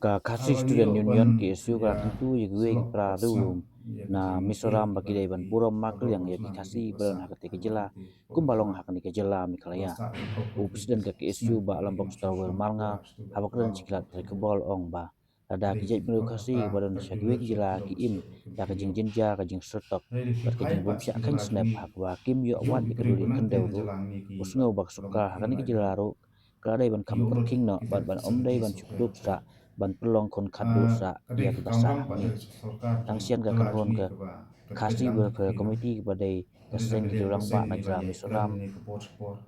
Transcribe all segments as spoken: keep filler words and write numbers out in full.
Ka Khasi Student Union, K S U, ka la kyntu ïa kiwei ki para riewlum na Mizoram ba ki dei ban burom markylliang ïa ki Khasi ba don ha katei ka jylla kumba long ha kane ka jylla Meghalaya. U President ka K S U, Bah Lambok Starwell Marngar, haba kren sha ki lad pathai khubor, ong ba lada ki jaitbynriew Khasi ba don sha kiwei ki jylla ki im da ka jingjynjar, ka jingsyrtok bad ka jingbymshah kheiñ snep, ha kaba kim ïoh wad ïa ka dul ïa ka khyndew ruh, u sngew ba ka sorkar ha kane ka jylla ruh ka la dei ban kham kyrkhing noh bad ban ym dei ban shu kdup sah ban pynlong khun khatduh sah ïa kiba sah hangne. Tang shen ka kynhun ka Khasi Welfare Committee, kaba dei ka seng ki rangbah na jylla Mizoram,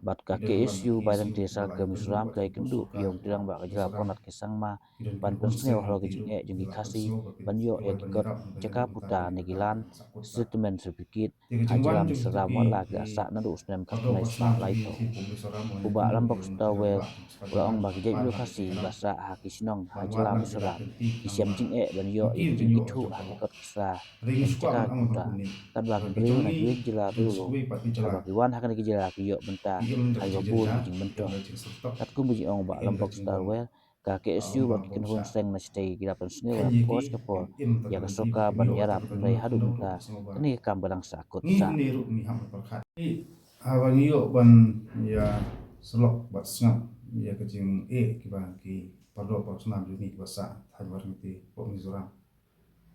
bad ka K S U Bailang Tehsil ka Mizoram, ka la ïakynduh ïa u Myntri Rangbah ka jylla Conrad K Sangma ban pynsngew halor ka jingeh jong ki Khasi ban ïoh ïa ki kot jaka puta ne ki land settlement certificate ha jylla Mizoram, wat la ki la sah naduh u snem khatkhyndai spah laiphew. U Bah Lambok Starwell u la ong ba ki jaitbynriew Khasi ba sah ha ki shnong ha jylla Mizoram ki shem jingeh ban ïoh ïa ki jingithuh ha ki kot ki sla, ki jaka ki puta, katba ki briew na kiwei ki jylla riewlum haba ki wan ha kane ka jylla ki ïoh bynta ha kiba bun ki jingmyntoi. Katkum ba jingong u Bah Lambok Starwell, ka K S U bad ki kynhun seng na shatei ki la pynsngew ha ka por sha ka por ïa ka sorkar ban ïarap, hynrei haduh mynta kane ka kam ka dang sahkut sah. Haba ngi ïoh ban ïa sylok bad sngap ïa ka jingeh kiba ki paralok parasnam jong ngi kiba sah ha Thaiñ War Ngi Te, Pop Mizoram,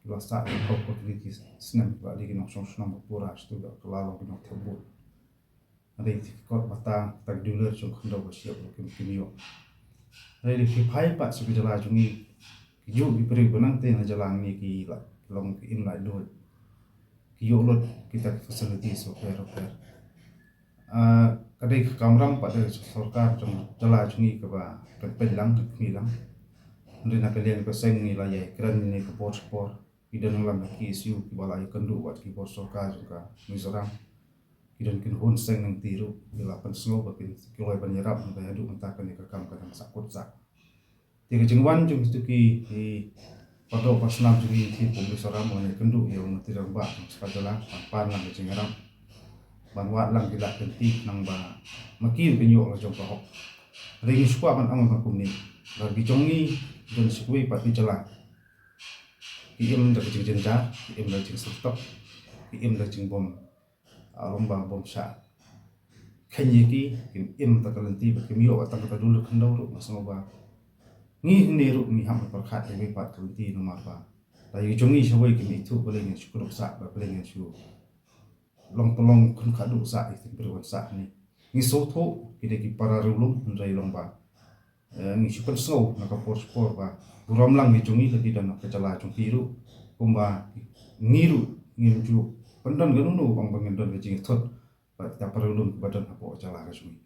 kiba sah ha ka por ki snem ba dei ki nongshong shnong ba pura sha tu da ka la long ki nongthep vote. Hynrei ki kot bata, kita ki duler jong khyndew ba shyiap ruh kim, kim ïoh. Hynrei ki phai pat sha ka jylla jong ngi, ki juh ki briew ba nangtei na jylla ngi ki la long ki im laitluid, ki ïoh lut kita ki facilities bapher bapher. Ah, ka dei ka kamram pat ka sorkar jong jylla jong ngi kaba kan pynlang, kan khmih lang. Hynrei na ka liang ka seng ngi la ïai kren ne ka por sha por, ki don na lam ka K S U kiba la ïakynduh bad ki bor sorkar jong ka Mizoram. Ki don ki kynhun seng nangtei ruh ki la pynsngew ba kin kloi ban ïarap, hynrei haduh mynta kane ka kam ka dang sahkut sah. Te ka jingwan jong kitu ki, ki paralok parasnam jong ngi, ki Pop Mizoram, wan ïakynduh ïa u Myntri Rangbah jong ka jylla ban pan lang ka jingïarap, ban wad lang ki lad ki lynti khnang ba ma ki ruh kin ïoh la jong ka hok. Hynrei ngi shu kwah ban ong kumne, ba ki jong ngi don sha kiwei pat ki jylla ki im da ka jingjynjar, ki im da ka jingsyrtok, ki im da ka jingbym, ah, long ba bym shah kheiñ ïa ki, kim im da ka lynti ba kim ïoh tang kata ka dul khyndew ruh. Nga sngew ba ngi hangne ruh ngi hap ban pyrkhat ïa kiwei pat ki lynti namar ba la ïa jong ngi shawei kim ithuh balei ngin shu kdup sah bad balei ngin shu long pynlong khun khatduh sah ïa ki briew ban sah hangne. Ngi sngewthuh ki dei ki para riewlum, hynrei long ba, eh, ngi shu pynsngew na ka por sha por ba burom lang ki jong ngi la ki don ha ka jylla jong ki ruh, kumba ngi ruh ngim ju pyndon kano kano ba ngin don ka jingïathut bad kita para riewlum kiba don hapoh ka jylla ka jong ngi.